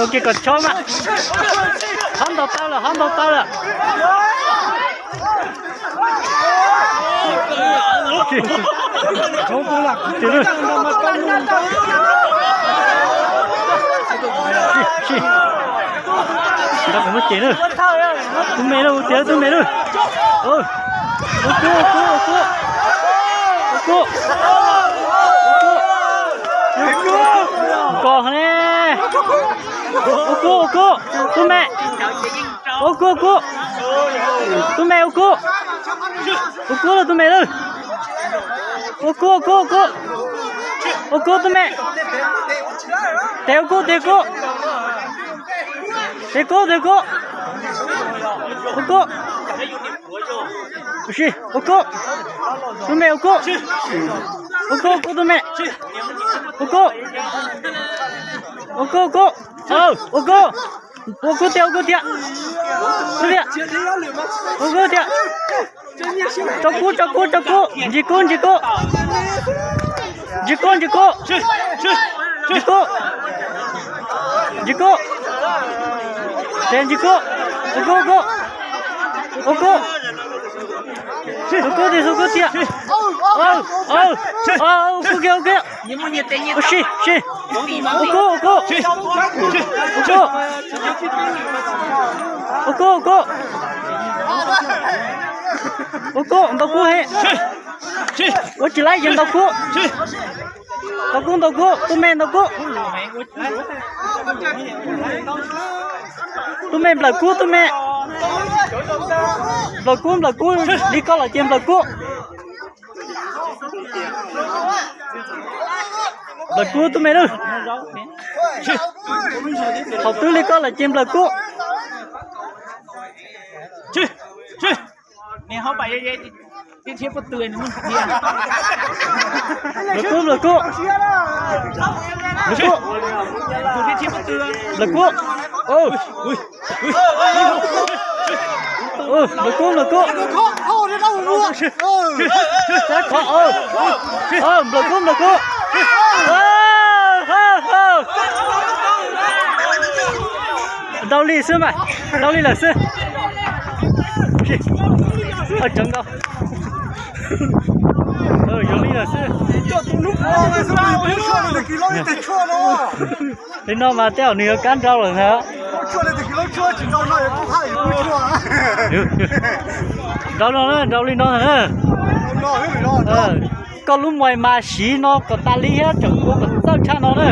Ua kiag kom chob mas. Hov ntaus taw lawm, hov ntaus taw lawm. Ntawd kuv muab cem na. Tus me na, ua tiag tus me na. Ua kub, ua kub, ua kub. Ua kub. Ua kub. Nkos ne. Ua kub, ua kub. Tus me. Ua kub, ua kub. Tus me ua kub. Ua kub lawm tus me lawm. Ua kub, ua kub, ua kub. Ua kub tus me. Tes ua kub, tes ua kub. Tes kub, tes kub. Ua kub. Ua si, ua kub. Tus me ua kub. Ua kub, ua kub tus me. Ua kub. Ua kub, ua kub. Ua kub. Ua kub tiag, ua kub tiag. Kub tiag. Ua kub tiag. Tso kub, tso kub, tso kub. Ntsis kub, ntsis kub. Ntsis kub, ntsis kub. Ntsis kub. Ntsis kub. Tes ntsis kub. Ua kub, ua kub. Ua kub. Ua kub tiag, ua kub tiag. Ua kub kiag, ua kub. Ua si, si. Ua kub, ua kub. Ua kub. Ua kub, ua kub. Ua kub, ntaus kub heev. Ua tsis laib ces ntaus kub. Ntaus kub, ntaus kub, tus me ntaus kub. Tus me nplawm kub, tus me. Nplawm kub, nplawm kub, li koj lawm ces nplawm kub. Nplawm kub tus me lawm. Thaum twg li koj lawm ces nplawm kub. Nplawm kub, nplawm kub. Nplawm kub. Nplawm kub. Nplawm kub, nplawm kub. Nplawm kub, nplawm kub. Ntaus li xwb mas, ntaus li lawm xwb. Cov nkaus. Zoo li lawm xwb. Li no mas tej zaum nws yuav kab nrau lawm ntag. Nrau no na, nrau li no na. Koj lub mais mas siv no kom tas li thiab tseem ua kom txawj tshaj no na.